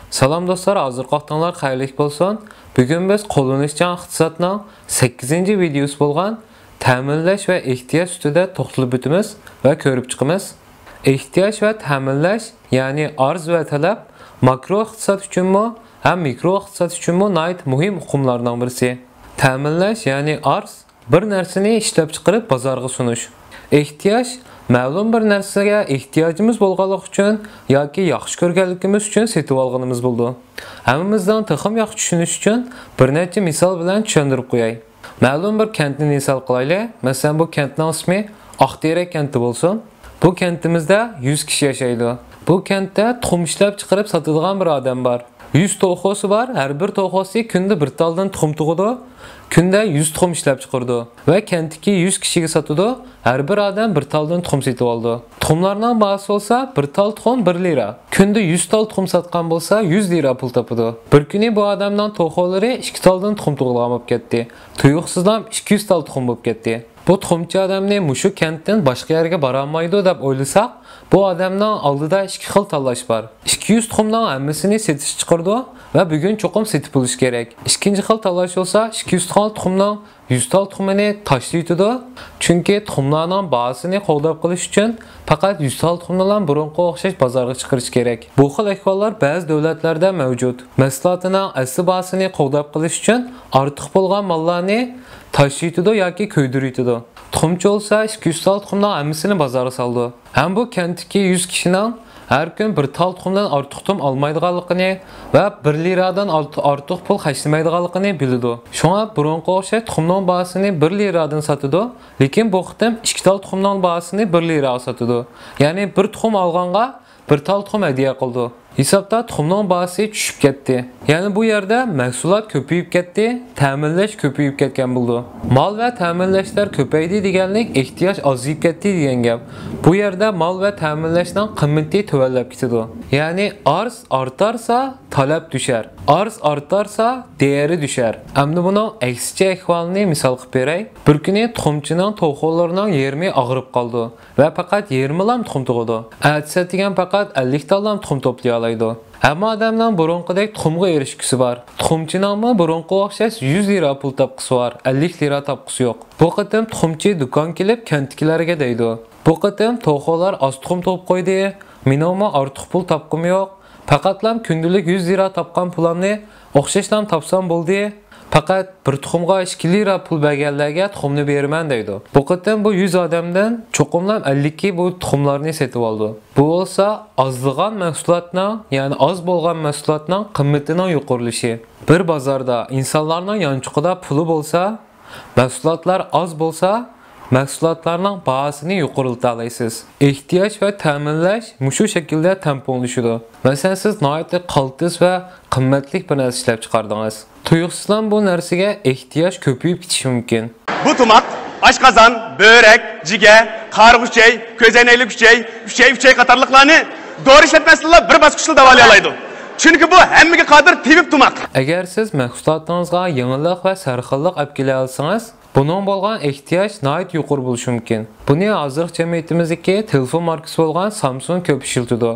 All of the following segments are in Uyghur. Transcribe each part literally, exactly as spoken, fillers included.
سالام دوستلار، ھازىرقى ۋاقتىڭلار خەيرلىك بولسۇن. بۈگۈن بىز قوللىنىشچان ئىقتىسادنىڭ سەككىزىنچى ۋىدېيوسى بولغان تەمىنلەش ۋە ئېھتىياج ئۈستىدە توختىلىپ ئۆتىمىز ۋە كۆرۈپ چىقىمىز. ئېھتىياج ۋە تەمىنلەش، يەنى ئارز ۋە تەلەپ ماكرو ئىقتىساد ئۈچۈنمۇ ھەم مىكرو ئىقتىساد ئۈچۈنمۇ ناھايىتى مۇھىم ئۇقۇملارنىڭ بىرسى. تەمىنلەش، يەنى ئارز، بىر نەرسىنى ئىشلەپچىقىرىپ بازارغا سۇنۇش. ئېھتىياج، مەلۇم بىر نەرسىگە ئېھتىياجىمىز بولغانلىقى ئۈچۈن ياكى ياخشى كۆرگەنلىكىمىز ئۈچۈن سېتىۋالغىنىمىز بولىدۇ. ھەممىمىزنىڭ تېخىمۇ ياخشى چۈشىنىشى ئۈچۈن بىر نەچچە مىسال بىلەن چۈشەندۈرۈپ قوياي. مەلۇم بىر كەنتنى مىسال قىلايلى. مەسىلەن، بۇ كەنتنىڭ ئىسمى ئاقتېرەك كەنتى بولسۇن. بۇ كەنتىمىزدە يۈز كىشى ياشايدۇ. بۇ كەنتتە تۇخۇم ئىشلەپچىقىرىپ ساتىدىغان بىر ئادەم بار. يۈز توخۇسى بار، ھەر بىر توخۇسى كۈندە بىر تالدىن تۇخۇم تۇغىدۇ. كۈندە يۈز تۇخۇم ئىشلەپچىقىرىدۇ ۋە كەنتتىكى يۈز كىشىگە ساتىدۇ. ھەر بىر ئادەم بىر تالدىن تۇخۇم سېتىۋالىدۇ. تۇخۇملارنىڭ باھاسى بولسا بىر تال تۇخۇم بىر لىرا. كۈندە يۈز تال تۇخۇم ساتقان بولسا يۈز لىرا پۇل تاپىدۇ. بىر كۈنى بۇ ئادەمنىڭ توخۇلىرى ئىككى تالدىن تۇخۇم تۇغىدىغان بولۇپ كەتتى. تۇيۇقسىزلا ئىككى يۈز تال تۇخۇم بولۇپ كەتتى. بۇ تۇخۇمچى ئادەمنى مۇشۇ كەنتتىن باشقا يەرگە بارالمايدۇ دەپ ئويلىساق، بۇ ئادەمنىڭ ئالدىدا ئىككى خىل تاللاش بار. ئىككى يۈز تۇخۇمنىڭ ھەممىسىنى سېتىشقا چىقىرىدۇ ۋە بۈگۈن چوقۇم سېتىپ بولۇش كېرەك. ئىككىنچى خىل تاللاش بولسا، ئىككى يۈز تال تۇخۇمنىڭ يۈز تال تۇخۇمىنى تاشلىۋېتىدۇ. چۈنكى تۇخۇملارنىڭ باھاسىنى قوغداپ قېلىش ئۈچۈن پەقەت يۈز تال تۇخۇمنىلا بۇرۇنقىغا ئوخشاش بازارغا چىقىرىش كېرەك. بۇ خىل ئەھۋاللار بەزى دۆلەتلەردە مەۋجۇت. مەھسۇلاتىنىڭ ئەسلى باھاسىنى قوغداپ قېلىش ئۈچۈن ئارتۇق بولغان ماللارنى تاشلىۋېتىدۇ ياكى كۆيدۈرۈۋېتىدۇ. تۇخۇمچى بولسا ئىككى يۈز تال تۇخۇمنىڭ ھەممىسىنى بازارغا سالىدۇ. ھەم بۇ كەنتتىكى يۈز كىشىنىڭ ھەر كۈن بىر تال تۇخۇمدىن ئارتۇق تۇخۇم ئالمايدىغانلىقىنى ۋە بىر لىرادىن ئارت-، ئارتۇق پۇل خەجلىمەيدىغانلىقىنى بىلىدۇ. شۇڭا بۇرۇنقىغا ئوخشاش تۇخۇمنىڭ باھاسىنى بىر لىرادىن ساتىدۇ، لېكىن بۇ قېتىم ئىككى تال تۇخۇمنىڭ باھاسىنى بىر لىراغا ساتىدۇ. يەنى بىر تۇخۇم ئالغانغا بىر تال تۇخۇم ھەدىيە قىلىدۇ. ھېسابتا تۇخۇمنىڭ باھاسى چۈشۈپ كەتتى. يەنى بۇ يەردە مەھسۇلات كۆپىيىپ كەتتى، تەمىنلەش كۆپىيىپ كەتكەن بولىدۇ. مال ۋە تەمىنلەشلەر كۆپەيدى دېگەنلىك ئېھتىياج ئازىيىپ كەتتى دېگەن گەپ. بۇ يەردە مال ۋە تەمىنلەشنىڭ قىممىتى تۆۋەنلەپ كېتىدۇ. يەنى ئارز ئارتارسا، تەلەپ چۈشەر. ئارز ئارتارسا، دېيەرى چۈشەر. ئەمدى بۇنىڭ ئەكسىچە ئەھۋالىنى مىسال قىلىپ بېرەي. بىر كۈنى تۇخۇمچىنىڭ توخۇلىرىنىڭ يېرىمى ئاغرىپ قالىدۇ. ۋە پەقەت يېرىمىلام تۇخۇم تۇغىدۇ. ئەتىسى ئەتىگەن پەقەت ئەللىك تاللام تۇخۇم توپلىيالايدۇ. ھەممە ئادەمنىڭ بۇرۇنقىدەك تۇخۇمغا ئېرىشكۈسى بار. تۇخۇمچىنىڭمۇ بۇرۇنقىغا ئوخشاش يۈز لىرا پۇل تاپقۇسى بار، ئەللىك لىرا تاپقۇسى يوق. بۇ قېتىم تۇخۇمچى دۇكان كېلىپ كەنتتىكىلەرگە دەيدۇ: بۇ قېتىم توخۇلار ئاز تۇخۇم تۇغۇپ قويدى، مېنىڭمۇ ئارتۇق پۇل تاپقۇم يوق. پەقەتلام كۈندىلىك يۈز لىرا تاپقان پۇلامنى ئوخشاشلام تاپسام بولدى. پەقەت بىر تۇخۇمغا ئىككى لىرا پۇل بەرگەنلەرگە تۇخۇمنى بېرىمەن دەيدۇ. بۇ قېتىم بۇ يۈز ئادەمدىن چوقۇملام ئەللىكى بۇ تۇخۇملارنى سېتىۋالىدۇ. بۇ بولسا ئازلىغان مەھسۇلاتنىڭ، يەنى ئاز بولغان مەھسۇلاتنىڭ قىممىتىنىڭ يۇقىرىلىشى. بىر بازاردا ئىنسانلارنىڭ يانچۇقىدا پۇلى بولسا، مەھسۇلاتلار ئاز بولسا، مەھسۇلاتلارنىڭ باھاسىنى يۇقىرىلىتالايسىز. ئېھتىياج ۋە تەمىنلەش مۇشۇ شەكىلدە تەڭپۇڭلىشىدۇ. مەسىلەن، سىز ناھايىتى قالتىس ۋە قىممەتلىك بىر نەرسە ئىشلەپچىقاردىڭىز. تۇيۇقسىزلا بۇ نەرسىگە ئېھتىياج كۆپىيىپ كېتىشى مۇمكىن. بۇ تۇماق، ئاشقازان، بۆرەك، جىگەر، قارىغۇ ئۈچەي، كۆزەينەكلىك ئۈچەي، ئۈچەي ئۈچەي قاتارلىقلارنى دورا ئىشلەتمەستىنلا بىر باسقۇچلا داۋالىيالايدۇ. چۈنكى بۇ ھەممىگە قادىر تېۋىپ تۇماق. ئەگەر سىز مەھسۇلاتىڭىزغا يېڭىلىق ۋە سەرخىللىق ئەپ كېلەلىسىڭىز، بۇنىڭ بولغان ئېھتىياج ناھايىتى يۇقىرى بولۇشى مۇمكىن. بۇنى ھازىرقى جەمئىيىتىمىزدىكى تېلېفون ماركىسى بولغان سامسۇڭ كۆپ ئىشلىتىدۇ.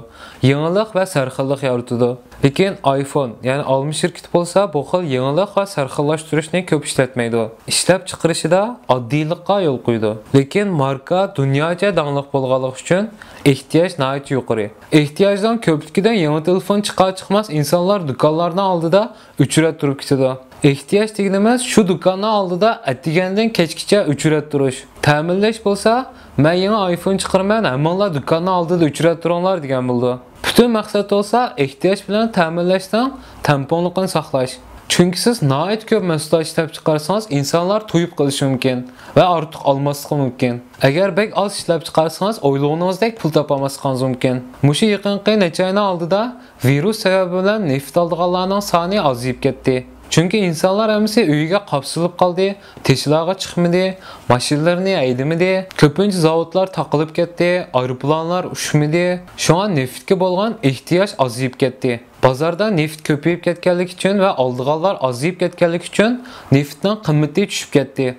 يېڭىلىق ۋە سەرخىللىق يارىتىدۇ. لېكىن ئايفون، يەنى ئالما شىركىتى بولسا بۇ خىل يېڭىلىق ۋە سەرخىللاشتۇرۇشنى كۆپ ئىشلەتمەيدۇ. ئىشلەپچىقىرىشىدا ئاددىيلىققا يول قويىدۇ. لېكىن ماركا دۇنياچە داڭلىق بولغانلىقى ئۈچۈن ئېھتىياج ناھايىتى يۇقىرى. ئېھتىياجنىڭ كۆپلۈكىدىن يېڭى تېلېفون چىقار-چىقماس ئىنسانلار دۇكانلارنىڭ ئالدىدا ئۆچرەت تۇرۇپ كېتىدۇ. ئېھتىياج دېگىنىمىز شۇ دۇكاننىڭ ئالدىدا ئەتىگەندىن كەچكىچە ئۆچرەت تۇرۇش. تەمىنلەش بولسا، مەن يېڭى ئايفون چىقىرىمەن، ھەممىڭلار دۇكاننىڭ ئالدىدا ئۆچرەت تۇرۇڭلار دېگەن بولىدۇ. پۈتۈن مەقسەت بولسا ئېھتىياج بىلەن تەمىنلەشنىڭ تەڭپۇڭلۇقىنى ساقلاش. چۈنكى سىز ناھايىتى كۆپ مەھسۇلات ئىشلەپچىقارسىڭىز، ئىنسانلار تويۇپ قېلىشى مۇمكىن ۋە ئارتۇق ئالماسلىقى مۇمكىن. ئەگەر بەك ئاز ئىشلەپچىقارسىڭىز، ئويلىغىنىڭىزدەك پۇل تاپالماسلىقىڭىز مۇمكىن. مۇشۇ يېقىنقى نەچچە ئاينىڭ ئالدىدا ۋىرۇس سەۋەبى بىلەن نېفىت ئالىدىغانلارنىڭ سانى ئازىيىپ كەتتى. چۈنكى ئىنسانلار ھەممىسى ئۆيىگە قاپسىلىپ قالدى، تېشىلارغا چىقمىدى، ماشىنىلىرىنى ھەيدىمىدى، كۆپىنچە زاۋۇتلار تاقىلىپ كەتتى، ئايروپىلانلار ئۇچمىدى. شۇڭا نېفىتكە بولغان ئېھتىياج ئازىيىپ كەتتى. بازاردا نېفىت كۆپىيىپ كەتكەنلىكى ئۈچۈن ۋە ئالىدىغانلار ئازىيىپ كەتكەنلىكى ئۈچۈن نېفىتنىڭ قىممىتى چۈشۈپ كەتتى.